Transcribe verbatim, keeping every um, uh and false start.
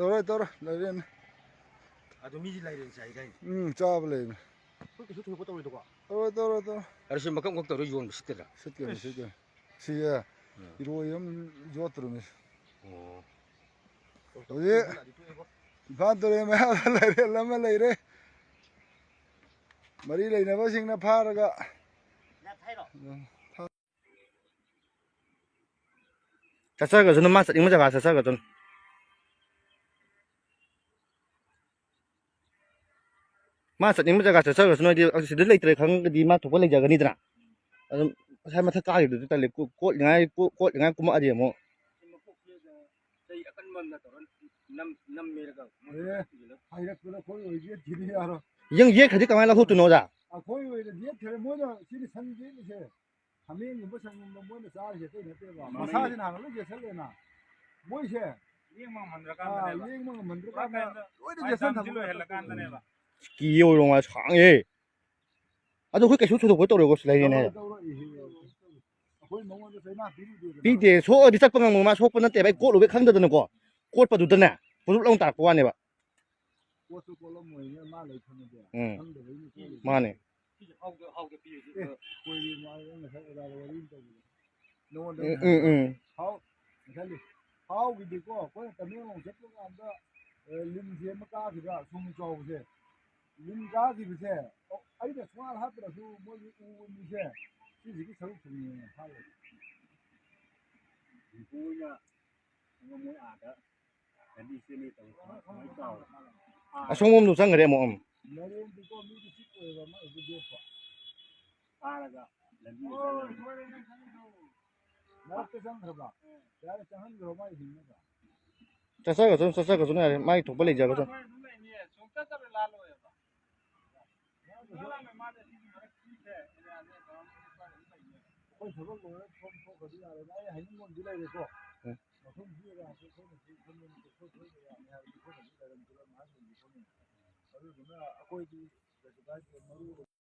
ꯇꯧꯔꯣꯏ, ꯇꯧꯔꯣꯏ, ꯂꯩꯔꯦꯅꯦ꯫ ꯑꯗꯨ ꯃꯤꯗꯤ ꯂꯩꯔꯦꯅꯦ ꯆꯥꯏ ꯀꯥꯏꯅ꯫ ꯎꯝ, ꯆꯥꯕ ꯂꯩꯕꯅꯦ꯫ ꯑꯩꯈꯣꯏ ꯀꯩꯁꯨ ꯊꯣꯏꯗꯣꯛꯄ ꯇꯧꯔꯣꯏꯗꯀꯣ? ꯇꯧꯔꯣꯏ, ꯇꯧꯔꯣꯏ, ꯇꯧꯔꯣꯏ꯫ ꯑꯗꯨ ꯁꯤ ꯃꯀꯛ ꯃꯀꯛ ꯇꯧꯔ ꯌꯣꯟꯕ ꯁꯤꯠꯀꯗ꯭ꯔꯥ? ꯁꯤꯠꯀꯅꯤ, ꯁꯤꯠꯀꯅꯤ꯫ ꯁꯤ, ꯑꯦ, ꯎꯝ꯫ ꯏꯔꯣꯏ ꯑꯃ ꯌꯣꯠꯇ꯭ꯔꯨꯃꯤ꯫ ꯑꯣ꯫ ꯍꯧꯖꯤꯛ ꯏꯝꯐꯥꯜ ꯇꯨꯔꯦꯜ ꯃꯌꯥꯗ ꯂꯥꯏꯔꯦꯜ ꯑꯃ ꯂꯩꯔꯦ꯫ ꯃꯔꯤ ꯂꯩꯅꯕꯁꯤꯡꯅ ꯐꯥꯔꯒ꯫ ꯆꯠꯆꯈ꯭ꯔꯁꯅꯨ, ꯃꯥ ꯆꯠꯅꯤꯡꯕ ꯖꯒꯥ ꯆꯠꯆꯈ꯭ꯔꯁꯅꯨ꯫ ꯃꯥ ꯆꯠꯅꯤꯡꯕ ꯖꯒꯥ ꯆꯠꯆꯈ꯭ꯔꯁꯅꯨ, ꯍꯥꯏꯗꯤ ꯁꯤꯗ ꯂꯩꯇ꯭ꯔꯦ ꯈꯪꯉꯒꯗꯤ ꯃꯥ ꯊꯣꯛꯄ ꯂꯩꯖꯒꯅꯤꯗꯅ꯫ ꯑꯗꯨꯝ ꯉꯁꯥꯏ ꯃꯊꯛ ꯀꯥꯈꯤꯕꯗꯨꯁꯨ ꯇꯜꯂꯤ, ꯀꯣ-, ꯀꯣꯠꯂꯤꯉꯥꯏ, ꯀꯣ-, ꯀꯣꯠꯂꯤꯉꯥꯏ ꯀꯨꯝꯃꯛꯑꯗꯤ ꯑꯃꯨꯛ꯫ ꯆꯩ ꯑꯀꯟꯕ ꯑꯃꯅ ꯇꯧꯔ ꯅꯝ-, ꯅꯝꯃꯦꯔꯒ ꯑꯦ, ꯍꯥꯏꯔꯛꯄꯗ ꯑꯩꯈꯣꯏ ꯑꯣꯏ ꯌꯦꯠꯈꯤꯅꯤ ꯌꯥꯔꯣꯏ꯫ ꯌꯦꯡ ꯌꯦꯠꯈ꯭ꯔꯗꯤ ꯀꯃꯥꯏꯅ ꯂꯧꯊꯣꯛꯇꯣꯏꯅꯣ, ꯑꯣꯖꯥ? ꯑꯩꯈꯣꯏ ꯑꯣꯏꯅ ꯌꯦꯠꯈ꯭ꯔꯦ, ꯃꯣꯏꯅ ꯁꯤꯒꯤ ꯁꯟ ꯌꯦꯠꯂꯤꯁꯦ꯫ ꯍꯥꯃꯦꯡꯒꯨꯝꯕ ꯁꯟꯒꯨꯝꯕ ꯃꯣꯏꯅ ꯆꯥꯔꯤꯁꯦ ꯑꯇꯩ ꯅꯠꯇꯦꯕ꯫ ꯃꯥꯅꯦ꯫ ꯃꯁꯥꯁꯤꯅ ꯍꯥꯟꯅ ꯂꯣꯏ ꯌꯦꯠꯁꯜꯂꯦꯅ꯫ ꯃꯣꯏꯁꯦ, ꯂꯦꯡꯕ ꯉꯝꯍꯟꯗ꯭ꯔꯀꯥꯟꯗꯅꯦꯕ꯫ ꯑꯥ, ꯂꯦꯡꯕ ꯉꯝꯍꯟꯗ꯭ꯔꯀꯥꯟꯗ ꯄꯨꯔꯥ ꯂꯣꯏꯅ ꯃꯥꯏ ꯌꯦꯠꯁꯟ ꯗꯝꯁꯤ ꯊꯝꯕ ꯂꯣꯏꯍꯜꯂꯀꯥꯟꯗꯅꯦꯕ꯫ ꯀꯤ ꯑꯣꯏꯔꯣ ꯃꯥ ꯁꯥꯡꯉꯦ꯫ ꯑꯗꯣ ꯑꯩꯈꯣꯏ ꯀꯩꯁꯨ ꯊꯣꯏꯗꯣꯛꯄ ꯇꯧꯔꯣꯏꯀꯣ ꯁꯤ ꯂꯩꯔꯦꯅꯦ꯫ ꯇꯧꯔꯣꯏ, ꯇꯧꯔꯣꯏ, ꯏꯍꯦ꯫ ꯑꯩꯈꯣꯏ ꯃꯉꯣꯟꯗ ꯆꯩꯅꯥ ꯄꯤꯔꯨꯗꯦꯗꯅ꯫ ꯄꯤꯗꯦ, ꯁꯣꯛꯑꯗꯤ ꯆꯠꯄ ꯉꯝꯃꯣꯏ, ꯃꯥ ꯁꯣꯛꯄ ꯅꯠꯇꯦꯕ, ꯑꯩ ꯀꯣꯠꯂꯨꯕꯩ ꯈꯪꯗꯗꯅꯀꯣ꯫ ꯀꯣꯠꯄꯗꯨꯗꯅꯦ, ꯄꯨꯂꯞ ꯂꯥꯎ ꯇꯥꯔꯛꯄ ꯋꯥꯅꯦꯕ꯫ ꯄꯣꯠꯁꯨ ꯄꯣꯠꯂꯝꯃꯣꯏꯅꯦ, ꯃꯥ ꯂꯩ ꯈꯪꯉꯗꯤ꯫ ꯎꯝ꯫ ꯈꯪꯗꯕꯩꯅꯤ ꯀꯣꯠꯂꯤꯗꯣ꯫ ꯃꯥꯅꯦ꯫ ꯁꯤꯁꯦ ꯍꯥꯎꯗ-, ꯍꯥꯎꯗ ꯄꯤꯔꯤꯁꯦ꯫ ꯑꯦ, ꯀꯣꯏꯔꯦ ꯃꯥ, ꯑꯩ ꯉꯁꯥꯏ ꯑꯣꯖꯥꯗ ꯋꯥꯔꯤ ꯑꯃ ꯇꯧꯕꯗꯣ꯫ ꯅꯉꯣꯟꯗ ꯎꯝ, ꯎꯝ, ꯎꯝ꯫ ꯍꯥꯎ, ꯉꯁꯥꯏꯒꯤ ꯍꯥꯎꯒꯤꯗꯤꯀꯣ, ꯑꯩꯈꯣꯏꯅ ꯇꯃꯦꯡꯂꯣꯡ ꯆꯠꯄ ꯀꯥꯟꯗ, ꯑꯦ, ꯂꯤꯟ ꯆꯦꯟꯕ ꯀꯥꯈꯤꯕ, ꯁꯨꯝ ꯆꯥꯎꯕꯁꯦ꯫ ꯂꯤꯟ ꯀꯥꯈꯤꯕꯁꯦ, ꯑꯣ, ꯑꯩꯅ ꯁꯨꯡꯍꯥꯠ ꯍꯥꯠꯇ꯭ꯔꯁꯨ ꯃꯣꯏꯒꯤ ꯎꯕ ꯃꯤꯁꯦ, ꯁꯤꯁꯤꯒꯤ ꯁꯔꯨꯛ ꯊꯨꯡꯉꯦ ꯍꯥꯏꯌꯦ꯫ ꯃꯣꯏꯅ ꯃꯣꯏ ꯑꯥꯗ ꯂꯝꯕꯤ ꯆꯦꯜꯂꯦ ꯇꯧꯔꯦ꯫ ꯁꯨꯃꯥꯏꯅ ꯆꯥꯎꯔꯦ꯫ ꯑꯁꯣꯝꯂꯣꯝꯗ ꯆꯪꯈ꯭ꯔꯦ ꯑꯃꯨꯛ, ꯑꯃꯨꯛ꯫ ꯃꯔꯦꯡꯗꯤꯀꯣ ꯃꯤꯗꯤ ꯆꯤꯛ ꯑꯣꯏꯕ ꯑꯃ ꯑꯗꯨ ꯂꯦꯞꯄ꯫ ꯐꯥꯔꯒ ꯂꯝꯕꯤꯗ ꯆꯠꯂꯒ꯫ ꯃꯔꯛꯇ ꯆꯪꯈ꯭ꯔꯕ? ꯌꯥꯔꯦ, ꯆꯪꯍꯟꯈ꯭ꯔꯣ, ꯃꯥꯏ ꯍꯤꯡꯅꯕ꯫ ꯆꯠꯆꯈ꯭ꯔꯁꯅꯨ, ꯆꯠꯆꯈ꯭ꯔꯁꯅꯨ, ꯌꯥꯔꯦ, ꯃꯥꯏ ꯊꯣꯛꯄ ꯂꯩꯖꯈ꯭ꯔꯁꯅꯨ꯫ ꯑꯩꯈꯣꯏ ꯊꯕꯛ ꯂꯣꯏꯔ ꯁꯣꯝ ꯊꯣꯛꯈ꯭ꯔꯗꯤ ꯌꯥꯔꯦ꯫ ꯑꯩ ꯍꯥꯏꯅꯤꯡꯕ ꯑꯃꯗꯤ ꯂꯩꯔꯦꯀꯣ꯫ ꯎꯝ꯫ ꯃꯐꯝꯁꯤꯗ ꯑꯩꯈꯣꯏꯅꯁꯨ ꯈꯪꯕ ꯅꯠꯇꯦ, ꯑꯩꯈꯣꯏ ꯊꯣꯛꯄ ꯌꯥꯅꯤ ꯍꯥꯏꯕꯗꯤ ꯑꯩꯈꯣꯏꯅꯁꯨ ꯂꯩꯔꯝꯗꯕ ꯃꯌꯥꯝ ꯂꯩꯔꯤ ꯄꯣꯠꯅꯤ꯫ ꯑꯗꯨꯗꯨꯅ ꯑꯩꯈꯣꯏꯗꯤ ꯀꯩꯁꯨ ꯀꯥꯏꯗꯦ, ꯃꯔꯨ